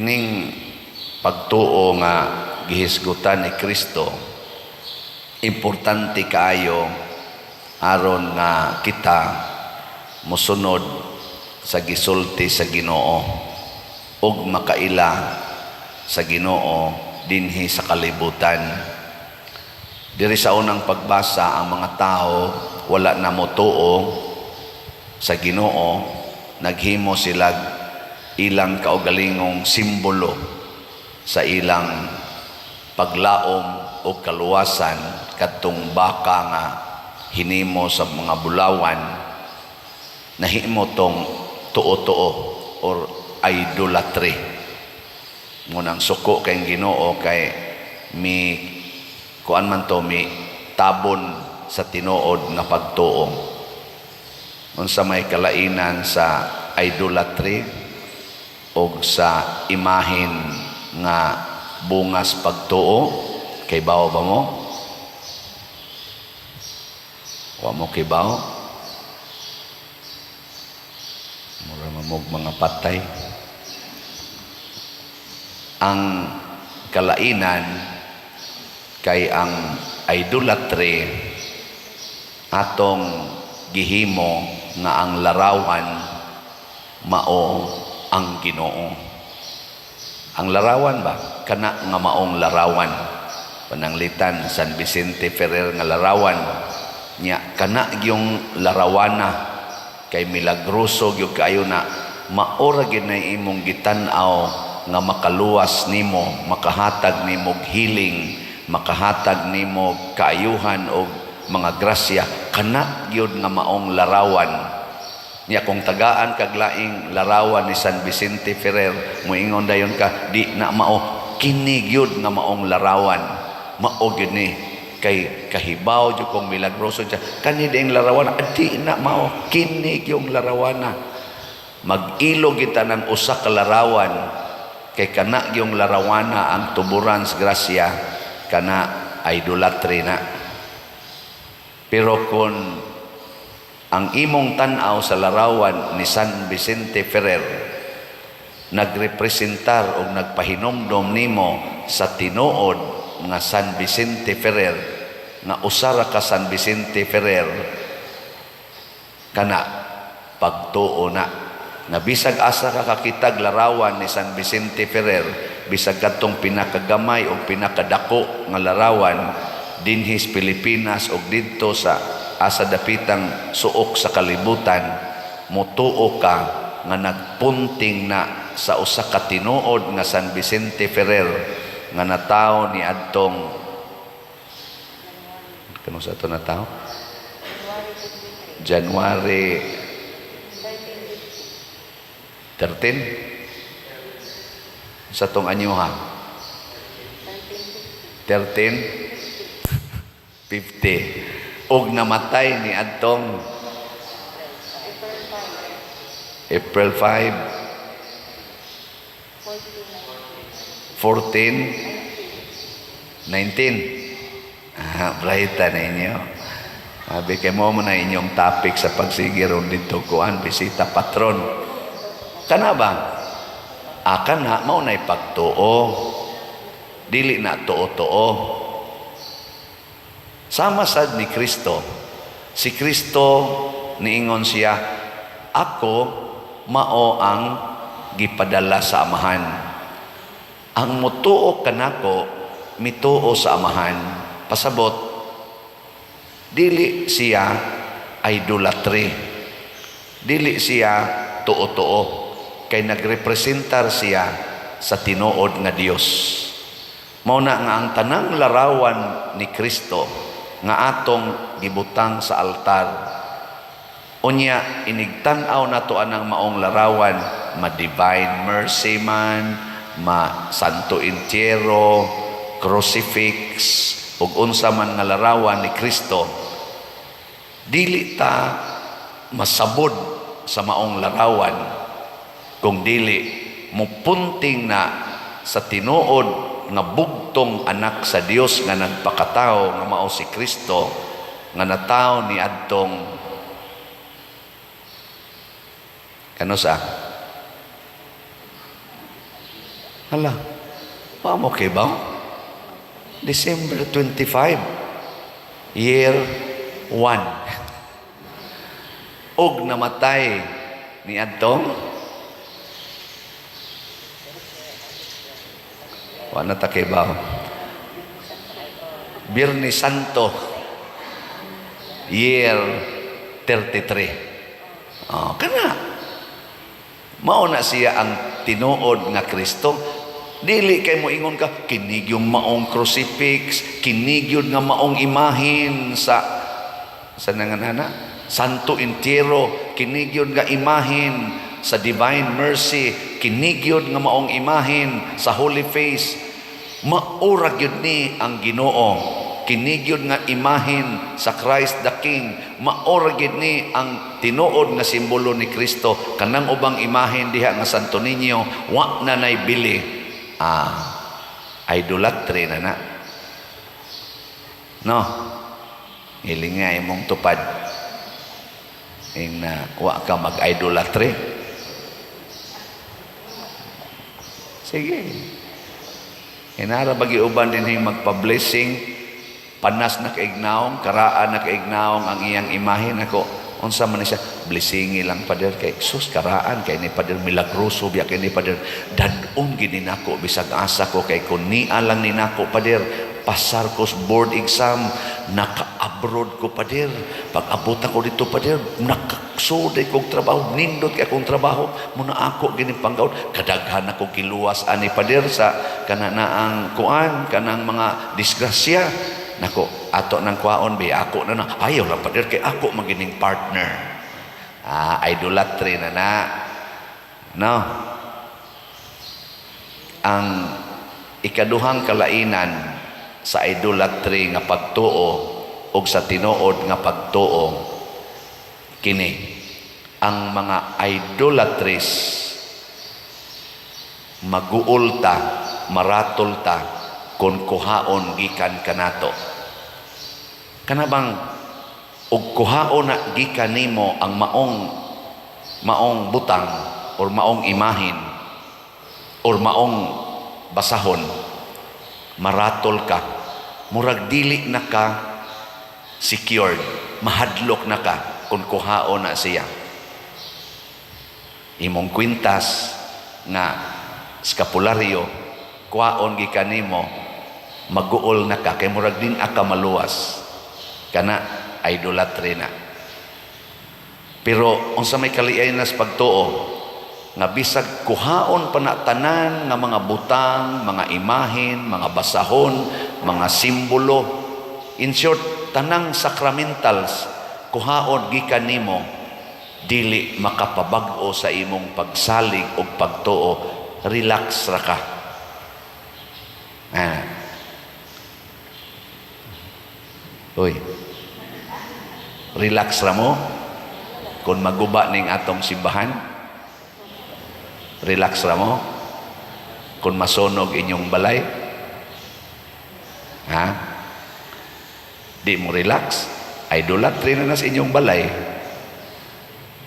Kining pagtuo nga gihisgutan ni Kristo, importante kaayo aron nga kita mosunod sa gisulti sa Ginoo ug makaila sa Ginoo dinhi sa kalibutan. Diri sa unang pagbasa, ang mga tao wala na motuo sa Ginoo, naghimo sila ilang kaugalingong simbolo sa ilang paglaom o kaluwasan, kadtong baka nga hinimo sa mga bulawan, nahimo tong tuo-tuo or idolatry. Ngunang suko kay Ginoo kay mi kuan man to, mi tabon sa tinuod nga pagtuo. Unsa may kalainan sa idolatry og sa imahin nga bungas pagtuo? Kay bawo ba mo? Wa mo kibaw? Mura mamog mga patay. Ang kalainan kay ang idolatry, atong gihimo nga ang larawan mao ang Ginoo. Ang larawan ba? Kana nga maong larawan. Pananglitan San Vicente Ferrer nga larawan nya, kana gyung larawana kay milagroso gyud kaayo na maora gyud na imong gitan-aw nga makaluwas nimo, makahatag nimo healing, makahatag nimo kaayuhan og mga grasya, kana gyud nga maong larawan niya. Kung tagaan kag laing larawan ni San Vicente Ferrer, moingon dayon ka, "Di na mao, kini gyud nga maong larawan, mao gyud ni kay kahibaw jud kong milagroso siya. Kani ding larawan, di na mao, kini yung larawana." Mag-ilo kita ng usa ka larawan kay kana yung larawana ang tuburan sa grasya, kana idolatry na. Pero kung ang imong tan-aw sa larawan ni San Vicente Ferrer nagrepresentar o nagpahinomdom nimo sa tinuod nga San Vicente Ferrer, nga usara ka San Vicente Ferrer, kana pagtuo na nga bisag asa ka kakitag larawan ni San Vicente Ferrer, bisag kadtong pinakagamay o pinakadako nga larawan dinhi sa Pilipinas o didto sa asa dapitang suok sa kalibutan, motuo ka nga nagpunting na sa usa ka tinuod nga San Vicente Ferrer nga natawo ni adtong kano sa ato natawo? January 13 sa tong anyuha, 1350, og namatay ni adtong April 5, 14 19. Ah, brighta na inyo. Sabi kay mo mo na inyong topic sa pagsige ron dito kuan bisita patron. Kana ba? Ah, kana mao na pagtuo. Dili na tuo-tuo. Sama sad ni Kristo. Si Kristo niingon siya, "Ako mao ang gipadala sa Amahan. Ang mutuo kanako, mituo sa Amahan." Pasabot, dili siya idolatry. Dili siya tuo-tuo. Kay nagrepresentar siya sa tinuod nga Dios. Mao na nga ang tanang larawan ni Kristo nga atong gibutang sa altar. Unya inigtan-aw nato anang maong larawan, ma Divine Mercy man, ma Santo Entierro, crucifix, ug unsa man nga larawan ni Kristo, dili ta masabod sa maong larawan kung dili mupunting na sa tinuod nga bugtong anak sa Dios nga nagpakatao nga mao si Kristo nga natawo ni adtong kano sa Hala, wa mo kibaw? December 25, year 1. Og namatay ni adtong wa na ta kibaw. Biyernes Santo, year 33. Oh, kana. Mao na siya ang tinuod nga Kristo. Dili kay mo ingon ka kini gyung maong crucifix, kini gyud nga maong imahin sa nanganana, Santo Entierro, kini gyud nga imahin sa Divine Mercy, kini gyud nga maong imahin sa Holy Face. Mao ra gyud ni ang Ginoo. Kini gyud nga imahin sa Christ the King. Mao ra gyud ni ang tinuod nga simbolo ni Kristo. Kanang ubang imahin diha nga Santo Niño, wa na nay bili. Ah, idolatry na na. No? Hiling nga imong tupad. Ing na wa ka mag-idolatry. Sige. Inara bagi uban din hing magpa-blessing, panas na kaignaong, karaan na kaignaong ang iyang imahe nako. Unsa man ni siya, blessingi lang, pader, kay sus, karaan kay ni pader, milagroso biya kay ni pader, dad-on gini nako bisag asa ko, kay kun nia lang ni nako, pader, pasar ko sa board exam, naka-abroad ko, pader, pag abot ako dito, pader, nakasuday kong trabaho, nindot kay akong trabaho, muna ako gini panggawon, kadaghan ako giluwas ani, pader, sa kananaang kuan, kanang mga disgrasya nako, ato nang kuwaon bi ako na na, ayaw lang, pader, kay ako magining partner. Ah, idolatry na na, no? Ang ikaduhang kalainan sa idolatry nga pagtuo o sa tinuod nga pagtuo kini: ang mga idolatries, maguol ta, maratol ta kung kuhaon gikan kanato. Kana bang og kuhaon na gikan nimo ang maong butang or maong imahin or maong basahon, maratol ka, murag dili na ka secured, mahadlok na ka kung kuhaon na siya. Imong kwintas nga skapularyo, kuhaon gikan nimo, maguol na ka kay murag din ka maluwas. Kana idolatry na. Pero unsa may kaliay na sa pagtuo nga bisag kuhaon pa na tanan nga mga butang, mga imahen, mga basahon, mga simbolo, in short, tanang sacramentals, kuhaon gikan nimo, dili makapabag-o sa imong pagsalig o pagtuo, relax ra ka. Ah. Uy. Relax ra mo kung maguba ning atong simbahan? Relax ra mo kung masunog inyong balay? Ha? Di mo relax? Idolatry na na sa inyong balay.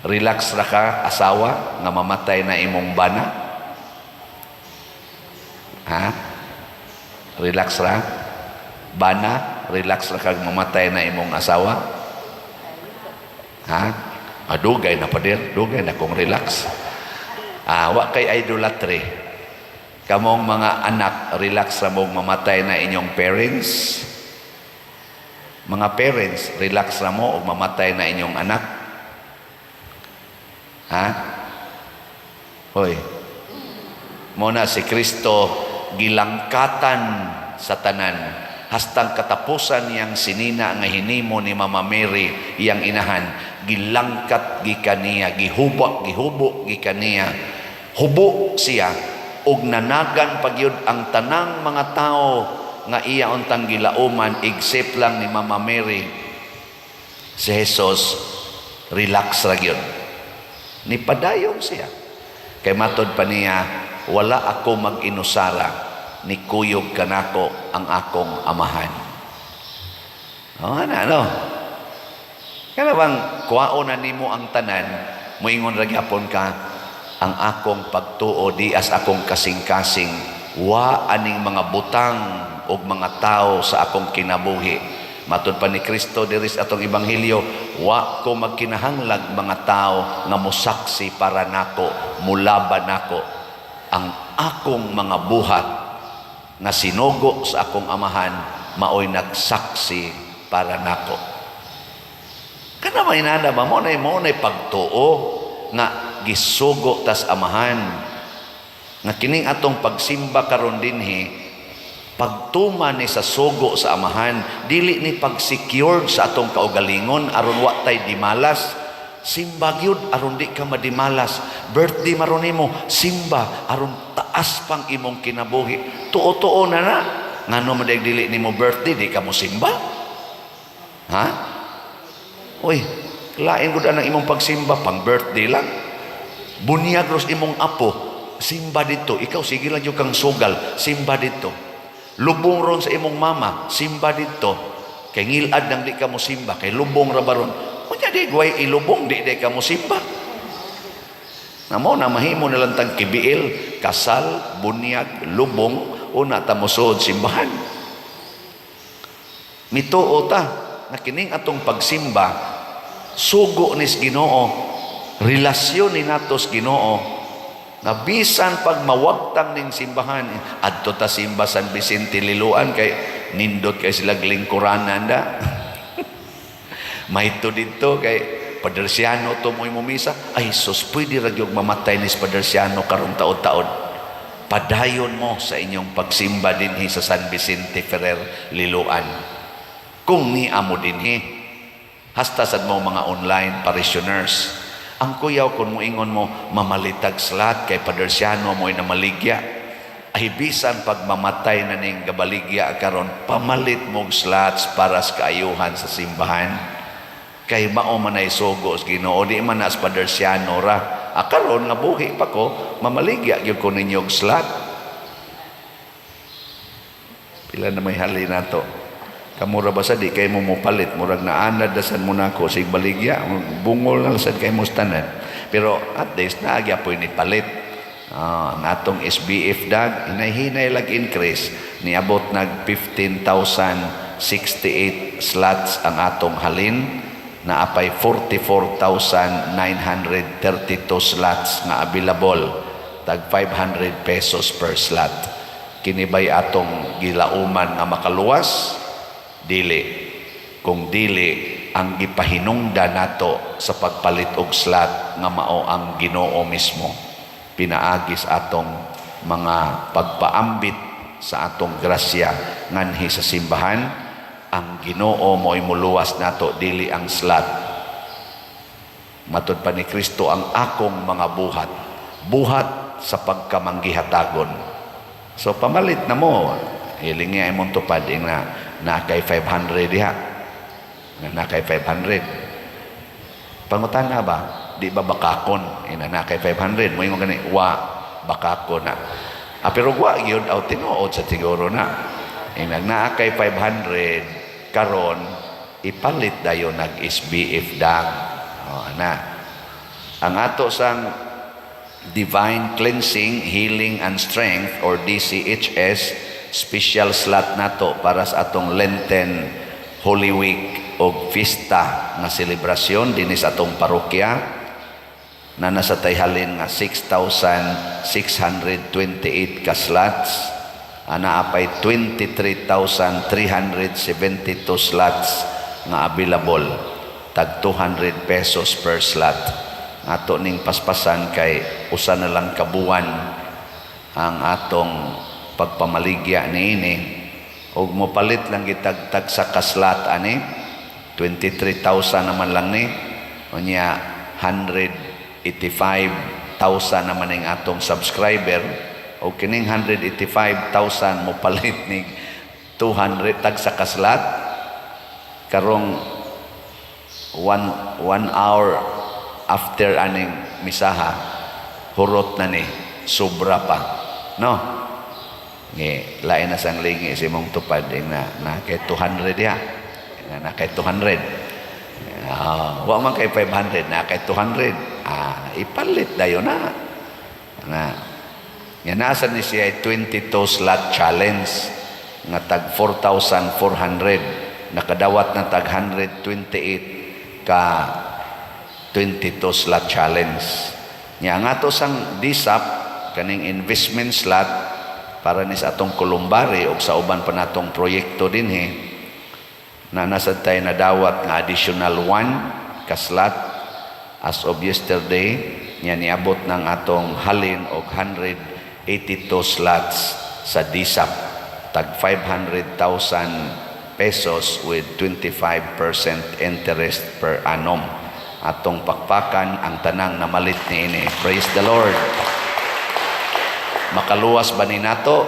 Relax ra ka, asawa, nga mamatay na imong bana? Ha? Relax ra? Bana, relax ra kag mamatay na imong asawa? Ha? Ah, dugay na, pader, dugay na kung relax. Ah, wa kay idolatry. Kamong mga anak, relax ra mong mamatay na inyong parents? Mga parents, relax ra mo og mamatay na inyong anak? Ha? Hoy. Mao na si Kristo gilangkatan sa tanan hastang katapusan niyang sinina nga hinimo ni Mama Mary, iyang inahan, gilangkat gikan niya, gihuba, gihubo gikan niya, hubo siya ug nanagan pagyud ang tanang mga tao nga iya untang gilauman except lang ni Mama Mary. Si Jesus, relax ra gyud, ni padayon siya kay matod pa niya, "Wala ako mag-inusara, ni kuyog kanako ang akong Amahan." Oh, ano, ano? Kana bang kuhaon na nimo ang tanan, moingon ra gyapon ka, "Ang akong pagtuo di as akong kasing-kasing." Wa aning mga butang og mga tao sa akong kinabuhi. Matud pa ni Kristo diri sa atong ebanghelyo, wa ko magkinahanglag mga tao nga mosaksi para nako, mulaban nako. Ang akong mga buhat nga sinugo sa akong Amahan maoy nagsaksi para nako. Kana may nana ba mo na pagtuo nga gisugo tas Amahan, nga kining atong pagsimba karon dinhi, pagtuman ni sa sugo sa Amahan, dili ni pag-secure sa atong kaugalingon aron wa tay dimalas. Simba gyud aron di ka madimalas. Birthday maron nimo, simba aron taas pang imong kinabuhi. Tuo-tuo na na. Ngano man dili nimo birthday, di ka mo simba? Ha? Uy, lain gud ang imong pagsimba, pang birthday lang. Bunyag ros imong apo, simba dito. Ikaw sige lang yung kang sugal, simba dito. Lubong ron sa imong mama, simba dito. Kay ngilad nang di ka mo simba, kay lubong ra baron. Unya di gway ilubong, di di ka mo simba. Na mo na mahimo na lang tang kibiil, kasal, bunyag, lubong, una ta mosuod simbahan. Mituo ta na kining atong pagsimba, sugo nis Ginoo, relasyon ni natos Ginoo, nga bisan pag mawagtang ning simbahan, adto ta simba San Vicente Liloan kay nindot kay sila lingkuranan da. Mahito dito kay Padersiano to mo'y mumisa. Ay sus, pwede ra gyud mamatay ni Padersiano karon taod-taod. Padayon mo sa inyong pagsimba dinhi sa San Vicente Ferrer Liloan. Kung ni amo dinhi, hasta sad mo mga online parishioners. Ang kuyaw kung muingon mo, mamalitag slot kay Padersiano mo'y namaligya. Ay bisan pag mamatay na ning gabaligya karon, pamalit mong slots para sa kaayuhan sa simbahan. Kay mao man ay sugo sa Ginoo, di man na sa Padersiano ra. Ah, karon nga buhi pa ko, mamaligya gyud ko ninyo og slot. Pila na may hali nato? Kamura ba sa di kay mo mopalit, murag naanad dasan mo nako sig baligya, bungol na sad kay mo tanan. Pero at least naagya po ni palit. Ah, ang atong SBF dag hinay-hinay lag increase, niabot nag 15,068 slots ang atong halin, na apay 44,932 slots nga available, tag 500 pesos per slot. Kini bay atong gilauman nga makaluwas? Dili. Kung dili ang gipahinungda nato sa pagpalit og slot nga mao ang Ginoo mismo pinaagi sa atong mga pagpaambit sa atong grasya nganhi sa simbahan, ang Ginoo mo'y muluwas nato, dili ang slot. Matud pa ni Kristo, ang akong mga buhat, buhat sa pagkamanggihatagon. So pamalit na mo, hiling nga imong tupad ing na na kay 500 diha. Nga na kay 500. Pangutana ba, di ba bakakon? Ina na kay 500 mo ingon gani, wa bakakon na. Ah, pero wa gyud aw tinuod sa siguro na. Ing naa kay 500 karon, ipalit dayon nag SBF dang. Oh, ana. Ang ato sang Divine Cleansing, Healing and Strength or DCHS special slot nato para sa atong Lenten, Holy Week o Fiesta nga selebrasyon dinhi sa atong parokya na nasa tayhalin nga 6,628 ka slots, ana apay 23,372 slots nga available, tag 200 pesos per slot. Ato ning paspasan kay usa na lang ka buwan ang atong pagpamaligya niini ug mopalit lang gitag tag sa ka-slot ani, 23,000 naman lang ni. Unya 185,000 naman ning atong subscriber, o kining 185,000 mopalit nig 200 tag sa ka-slot karong one hour after aning misaha, hurot na ni, sobra pa, no? Ngi lain na sang lingi si mong tupad ing na na kay 200 diha, na, na kay 200. Ah, wa man kay 500, na kay 200. Ah, ipalit dayon na na. Nga nasa ni siya 22 slot challenge nga tag 4,400, nakadawat na tag 128 ka 22 slot challenge. Nya ang ato sang DSAP, kaning investment slot para ni sa atong columbary o sa uban pa natong proyekto dinhi, na nasa tayo nadawat nga additional 1 ka slot as of yesterday. Nya niabot ng atong halin og 182 slots sa DSAP, tag ₱500,000 with 25% interest per annum. Atong pakpakan ang tanang namalit niini. Praise the Lord. Makaluwas ba ni nato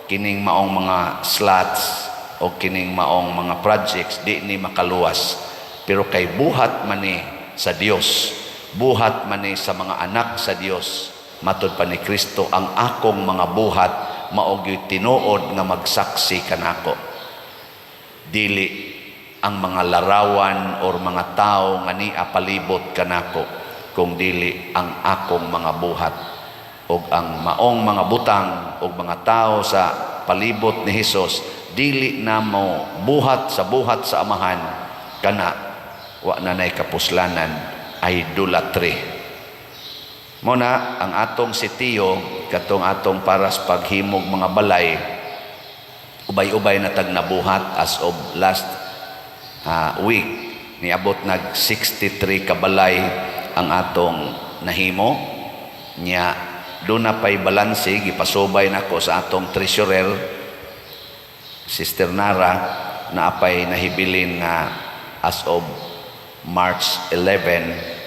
kining maong mga slots o kining maong mga projects? Di ni makaluwas, pero kay buhat man ni sa Dios, buhat man ni sa mga anak sa Dios. Matud pa ni Kristo, "Ang akong mga buhat mao gyud tinuod nga magsaksi kanako," dili ang mga larawan or mga tao nga nia palibot kanako, kung dili ang akong mga buhat. Og ang maong mga butang og mga tao sa palibot ni Hesus dili na mo buhat sa buhat sa Amahan, kana wa na nay kapuslanan, idolatry. Mo na ang atong sitiyo, katong atong para sa paghimog mga balay, ubay-ubay na tag nabuhat. As of last week, niabot nag 63 ka balay ang atong nahimo. Nya doon na pay balanse, gipasubay nako sa atong treasurer, Sister Nara, na apay nahibilin nga as of March 11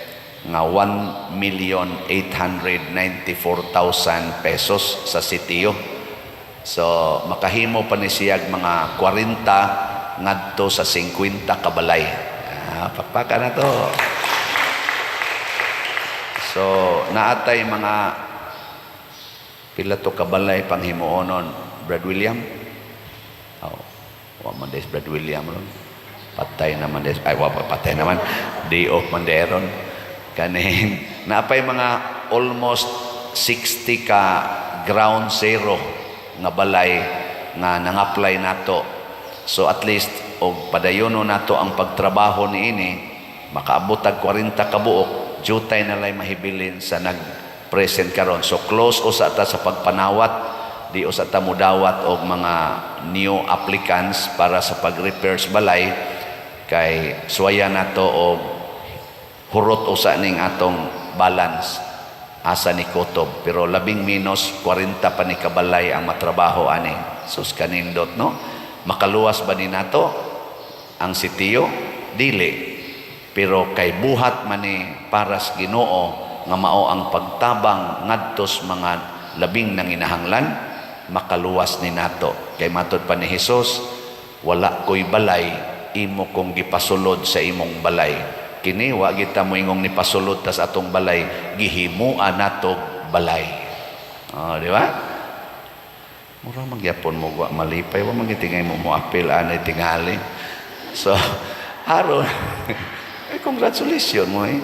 nga ₱1,894,000 sa sitiyo. So makahimo pa ni siyag mga 40 ngadto sa 50 kabalay. Ah, pakpaka na to. So naatay mga pila to kabalay panghimuonon, Brad William? Oh, wa man des Brad William ron. Patay naman des. Ay, wa pa patay naman. Day off man deron. Kaning naapay mga almost 60 ka ground zero nga balay nga nang-apply nato. So at least og padayono nato ang pagtrabaho niini, makaabot tag 40 ka buok, jutay na lay mahibilin sa nag-present karon. So close usa ta sa pagpanawat, di usa ta mudawat og mga new applicants para sa pag-repairs balay, kay suwaya nato og hurot usa ning atong balance asa ni kutob, pero labing menos 40 pa ni kabalay ang matrabaho ani. Sus, kanindot, no? Makaluwas ba ni nato ang sitiyo? Dili, pero kay buhat man ni para sa Ginoo nga mao ang pagtabang ngadto sa mga labing nanginahanglan, makaluwas ni nato, kay matod pa ni Hesus, "Wala ko'y balay, imo kong gipasulod sa imong balay." Kini wa kita moingong nipasulod ta sa atong balay, gihimua nato balay. Oh, di ba? Mura magyapon mo wa malipay, wa magitingay mo mo apil anay tingali. So aron eh, congratulations mo eh.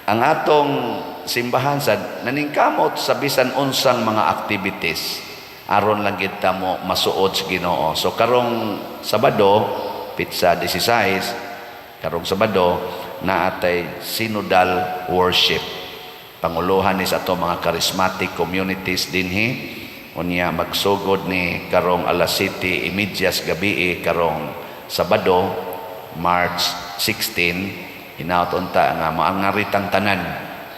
Ang atong simbahan sad naningkamot sa bisan unsang mga activities aron lang kita mo masuod sa Ginoo. So karong Sabado, petsa 16, karong Sabado naatay synodal worship. Panguluhan ni sa ato mga charismatic communities dinhi. Unya magsugod ni karong alas 7:30 gabi karong Sabado, March 16. Hinaot unta nga maangaritang tanan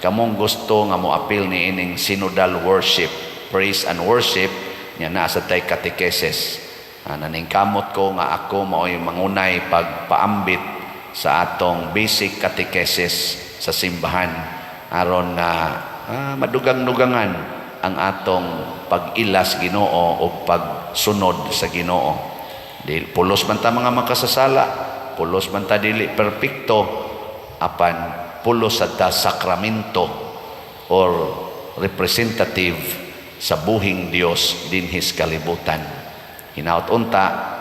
kamong gusto nga mo apil ni ining synodal worship, praise and worship. Nya naa sa tay catechesis. Ah, naningkamot ko nga ako mao'y mangunay pagpaambit sa atong basic catechesis sa simbahan aron na madugang-dugangan ang atong pag-ilas Ginoo o pagsunod sa Ginoo. Dili pulos man ta mga makasasala, pulos man ta dili perpekto, apan pulos sa ta sakramento or representative sa buhing Dios dinhis kalibutan. Hinaot unta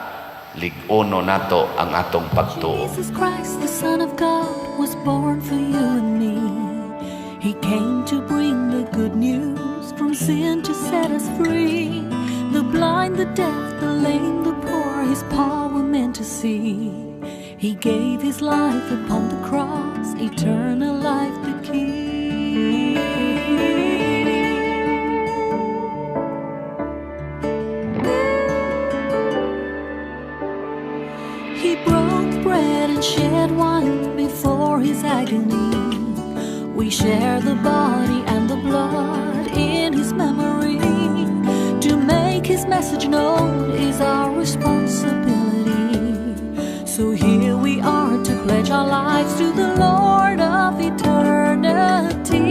lig-ono nato ang atong pagtuo. Jesus Christ, the Son of God, was born for you and me. He came to bring the good news from Sin to set us free. The blind, the deaf, the lame, the poor, his power meant to see. He gave his life upon the cross, eternal life the key. He broke bread and shed wine before his agony. We share the body and the blood in his memory. To make his message known is our responsibility. So here we are to pledge our lives to the Lord of eternity.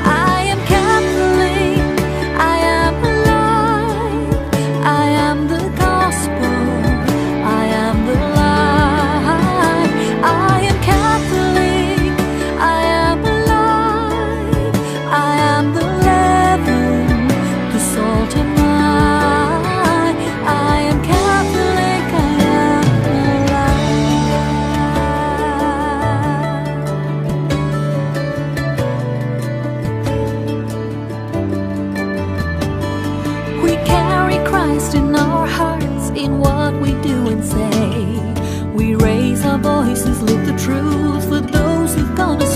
I am Catholic, I am alive, I am the gospel, I am the light. I am Catholic, I am alive, I am the leaven, the salt am I. I am Catholic, I am alive. We carry Christ in our hearts, in what we do and say. We raise our voices, live the truth for those who've gone astray.